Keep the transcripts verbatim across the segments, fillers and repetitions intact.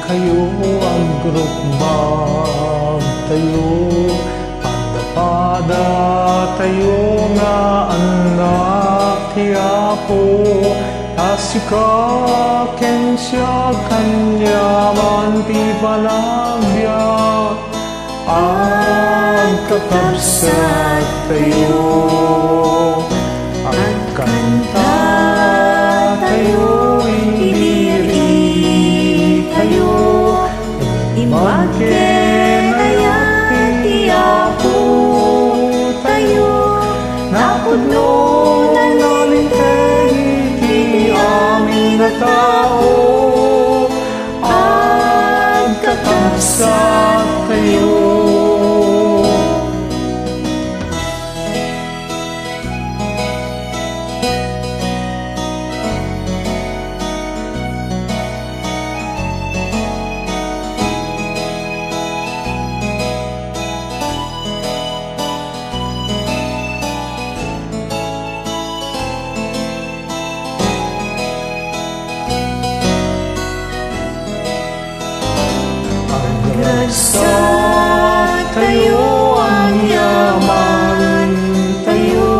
Tayo, agrukbabtayo, padapadatayo nga annak ti Apo, ta sika ken siak aniaman ti panagbiag. Agkakabsat tayo, agkanta tayo, imbiritayo, imbag ken ayat ti Apo tayo, napudno nalinteg ti amin a tao. Agkakabsat tayo. Agragsak tayo, agyaman tayo,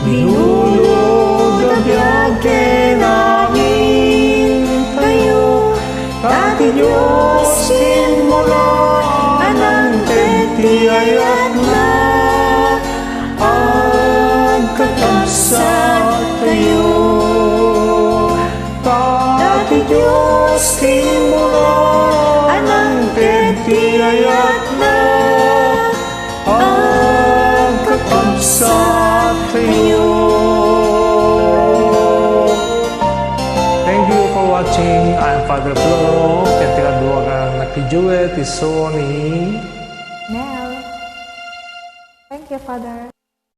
binulod a biag ken amin tayo, ta ti Dios ti immula a nangted ti ayatna. Agkakabsat tayo. Ta ti Dios ti immula a nangted ti ayatna. Agkakabsat tayo. Thank you for watching. I'm Father Floro. Ken ti kadua nga nagkiduet isu ni Nel. Thank you, Father.